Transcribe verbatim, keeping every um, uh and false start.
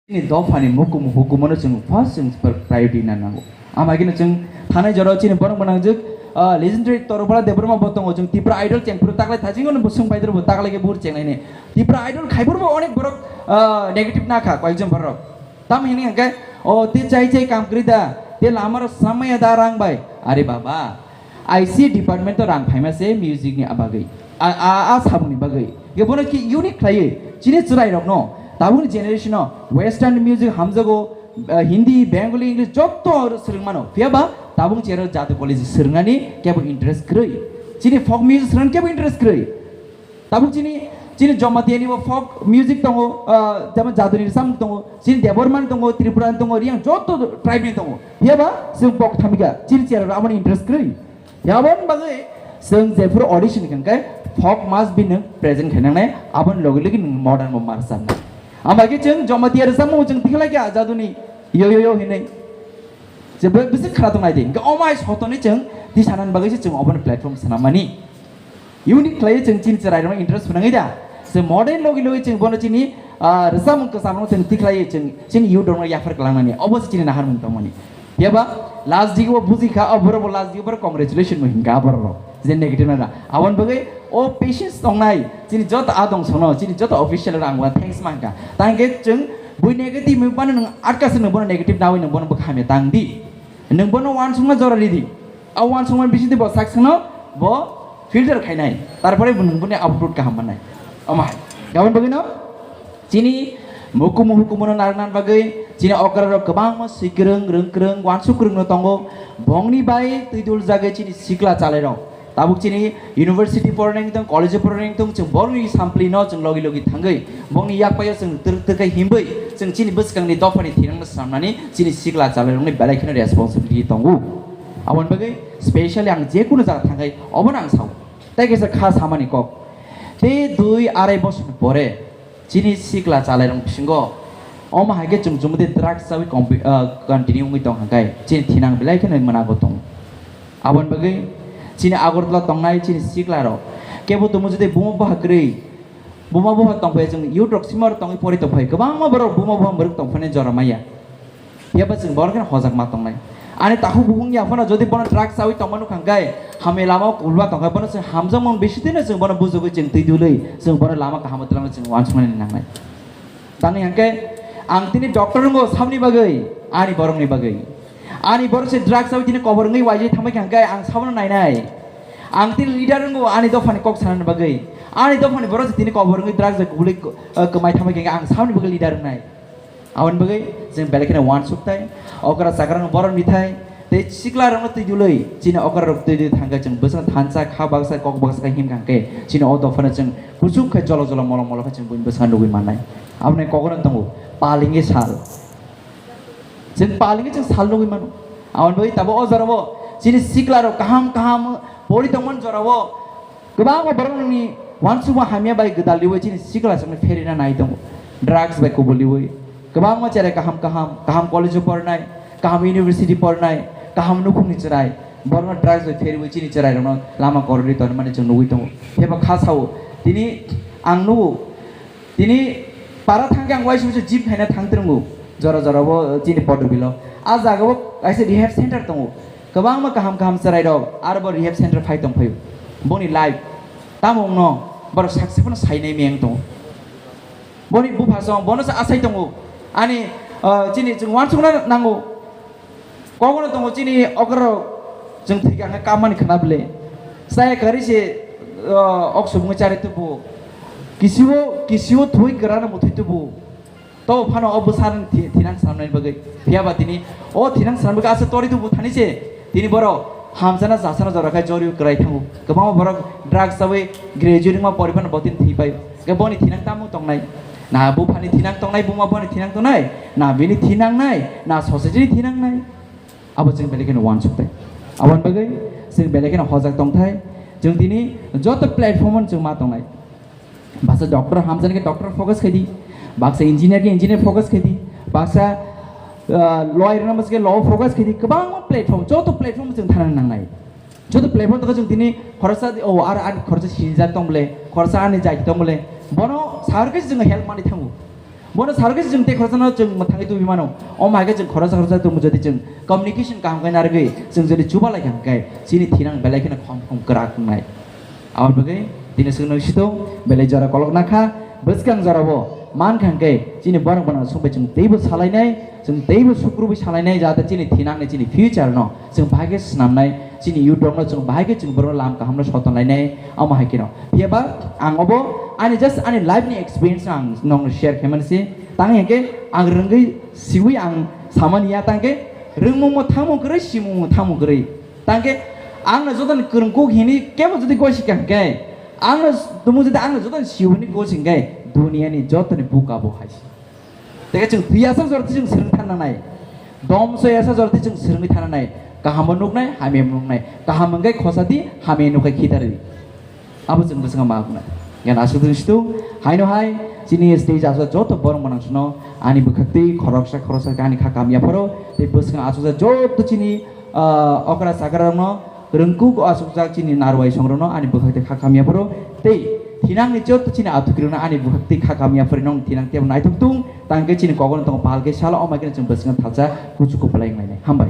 Chini dophani mukumu hukumono chwng first chwng priority na nango. Ama khe chwng thanai jora chini borok mwnangjwk, ah, legendary Torobala Debbarma bo tongo, chwng Tipra Idol chengphuru taklai thajingo no bwswng baidrw bo taklai khe bur chenglaini. Tipra Idol khaiphuru bo onek borok, ah, negative nakha koyekjon borok. Tam hini hwnkhe o te chai chai kam kwrwi da, te lama rok samaya da rang bai. Are baba, I C department to rang phaima se music ni abagwi. A, a, a sabuni bagwi. Ge bono ki unique khlaiwi. Chini chwrai rokno, tabukni generation no western music hamjago, ah, Hindi, Bengali, English jotto swrwngmano. Phiyaba tabuk chero jati college swrwngnani kebo interest kwrwi. Chini folk music swrwng kebo interest kwrwi. Tabuk chini, chini Jamatia ni bo folk music tongo, ah, jemon Jaduni samung tongo, chini Debbarma ni tongo, Tripura ni tongo, Reang joto tribe ni tongo. Phiyaba chwng pok thamika, chini chera rok amoni interest kwrwi. Yabon bagwi chwng jephuru audition khe folk must be nwng present khainangnai, aboni logi logi nwng modern bo marsanai. Ama khe chwng Jamatia rwchapmung chwng tikhlai khe Jaduni yo yo yo hinwi. Je bo bisi khara tongnai di. Hwnkhe omai sotoni chwng di sanani bagwi se chwng oboni platform swnamani. Unique khlaiwi chwng chini chwrairokno interest phwnangwi da. Se modern logi logi chwng bono chini, ah, rwchapmung kwchapmung chwng tikhlaiwi chwng chini youth rokno yaphar kwlangnani. Obo se chini naharmung tongmani. Phiya ba last digi bo buji kha, o borok bo last digi borok congratulation bo hinkha borok rok. Je negative na da. Aboni bagwi o patience tongnai chini joto adong sono, chini joto official rok ang bo thanks mankha. Tang khe chwng bui negative mani nwng atka se nwng bono negative nawi nwng bono bwkha hamya tang di. Nwng bono uansukna jora ridi. A uansukmani bisingtwi bo sak sengno bo filter khainai. Tarpore bo nwng boni output kaham mannai. Omo hai. Aboni bagwino chini mukumu hukumono narwknani bagwi chini okra rok kwbangma swi kwrwng, rwng kwrwng, uansuk kwrwngno tongo. Bongni bai twi dul jagwi chini sikla chalairok. Tabuk chini university pornai wngtong, college o pornai wngtong, chwng borokni sampli no chwng logi logi thangwi, bongni yak paio chwng twrwk twrwk khe himwi, chwng chini bwskangni dophani thinangno swnamnani chini sikla chalairokni belai kheno responsibility tongo. Aboni bagwi specially ang je kunu jaga thangwi obono ang sao. Tai kaisa kha samani kok. Tei dui arai bosor pore chini sikla chalairok bisingo omo hai khe chwng chumudi drugs chawi compi-, ah, continue wngwi tong hwnkhe chini thinang belai kheno mwnago tongo. Aboni bagwi chini Agartala tongnai chini sikla rok kebo tumu jodi buma bupha kwrwi, buma bupha tongphai chwng youth rok sima rok tongwi pori tongphai, kwbangma borok buma bupha mwrwk tongphani jora maya. Phiya ba chwng borok khe hojak ma tongnai. Ani takhuk bukhuk ya phano jodi bono drugs chawi tongma nukha hwnkhe, hamya lama o kubulma tongkha, bono chwng hamjakmung bisi tino chwng bono bujugwi chwng twi dului chwng bono lama kaham o twlangwi chwng uansuknani nangnai. Tangwi hwnkhe ang tini doctor wngo samni bagwi, ani borokni bagwi. Ani borok se drugs chawi tini kobor wngwi waijai thangbai kha hwnkhe ang sabono nainai. Ang tini leader wngo ani dophani kok sanani bagwi. Ani dophani borok se tini kobor wngwi drugs bai kubulwi, eh, kwmai thangbai kha hwnkhe ang saboni bagwi leader wngnai. Aboni bagwi chwng belai kheno uansuk thai, okra chakrang borok ni thai, tei sikla rokno twi dului, chini okra rok twi dului thangkhe chwng bwswk thansa, kha baksa, kok baksa khe himkha hwnkhe, chini o dophano chwng kuchuk khe jolo jolo molo molo khe chwng buini bwskango nugwi mannai. Aboni kokno tongo, palingni sal. Chwng palingni chwng sal nugwi mano. Aboni bagwi tabuk o jorao chini sikla rok kaham kaham pori tongmani jorao Kwbangma borokni uansukma hamya bai gwdal riwi chini sikla sakni pherina nai tongo. Drugs bai kubul riwi kwbangma cherai kaham kaham, kaham college o pornai, kaham university pornai, kaham nukhungni chwrai, borokno drugs bai pheriwi chini chwrairokno lama kororwi tonmani chwng nugwi tongo. Phiyaba kha sao, tini ang nugo, tini para thangkhe ang uaisa uaisa gym khaina thang twrwngo, jora jora bo chini Potubilo. A jagao kaisa rehab center tongo. Kwbangma kaham kaham chwrairok aro bo rehab center phai tongphaio. Boni life tamo wngno borok saksa phano sainai meng tongo. Boni bupha song bono se asai tongo. Ani, ah, chini chwng uansukna nango. Kokno tongo chini okrok chwng thwikha hwnkhe kammani khwna bwle. Chaya kwrwi se, ah, ok subungwi chari tubuo. Kisio, kisio thwi kwrana muthwi tubuo. To phano o bwsarni thi-, thinang swnamnani bagwi. Phiya ba tini o thinang swnam bagwi aswk tori tubu thani se. Tini borok hamsana jasana jora khai jori kwrai thango. Kwbangma borok drugs chawi graduate wngma pori phano bo tini thwi pai. Khe boni thinang tamo tongnai? Na buphani thinang tongnai, buma boni thinang tongnai? Na bini thinang nai, na society ni thinang nai? Abo chwng belai kheno uansuk thai. Aboni bagwi chwng belai kheno hojak tong thai. Chwng tini joto platform o chwng ma tongnai. Baksa doctor hamjani khe doctor focus khaidi, baksa engineer khe engineer focus khaidi, baksa, ah, lawyer rwna bwswk khe law focus khaidi, kwbangma platform, joto platform chwng thana nangnai. Joto platform tongkha chwng tini khoroksa, o, ar, ar khoroksa sinijak tong bole, khoroksa ani jati tong bole, bono sar khe chwng help mani thango. Bono sargwi chwng tei khoroksa no chwng mwthangwi tubui mano. Omo hai khe chwng khoroksa khoroksa tongmung jodi chwng communication kaham khe narwgwi chwng jodi chuba lai kha hwnkhe chini thinang belai kheno khom khom kwrak wngnai. Aboni bagwi tini chwng nung sito belai jora kolok nakha, bwskang jorabo man kha hwnkhe chini borok bono sungbai chwng teibo salainai, chwng teibo sukrubwi salainai, jahate chini thinangni chini future no chwng bahai khe swnamnai, chini youth rokno chwng bahai khe chwng borokno lam kahamno sotonlainai, omo hai kheno. Phiya ba ang obo ani just ani life ni experience ang nokno share khaimani se. Tang hwnkhe ang rwngwi siwi ang samani ya, tang khe rwngmungmo thangmung kwrwi, simungmo thangmung kwrwi. Tang khe ang no joto ni kwrwng kuk hini kebo jodi gosi kha hwnkhe, ang no tumung jodi ang no joto ni siwi hini gosi hwnkhe, duniya ni joto ni buka bo hai se. Tei khe chwng thwi asa jora twi chwng swrwng thang nangnai. Dom soi asa jora twi chwng swrwngwi thang nangnai. Kaham bo nuknai, hamya bo nuknai. Kaham hwnkhe khosa di, hamya nukhe khitar di. Abo chwng bwswk ma wngnai. Yan aswk chwng situ, haino hai, chini stage aswk joto borok manang suno, ani bwkhak twi khoroksa khoroksa khe ani kha kamya phoro, tei bwswk aswk joto chini, ah, okra chakra rokno, rwngkuk aswkjak chini narwai songrokno ani bwkhak twi kha kamya phoro, tei thinangni joto chini athukirokno ani bwkhak twi kha kamya phori nong thinang tebo naithok tung, tang khe chini kogono tongo pal khe salo, omai khe chwng bwswk thalsa kuchuk kuplai wngnai. Hambai.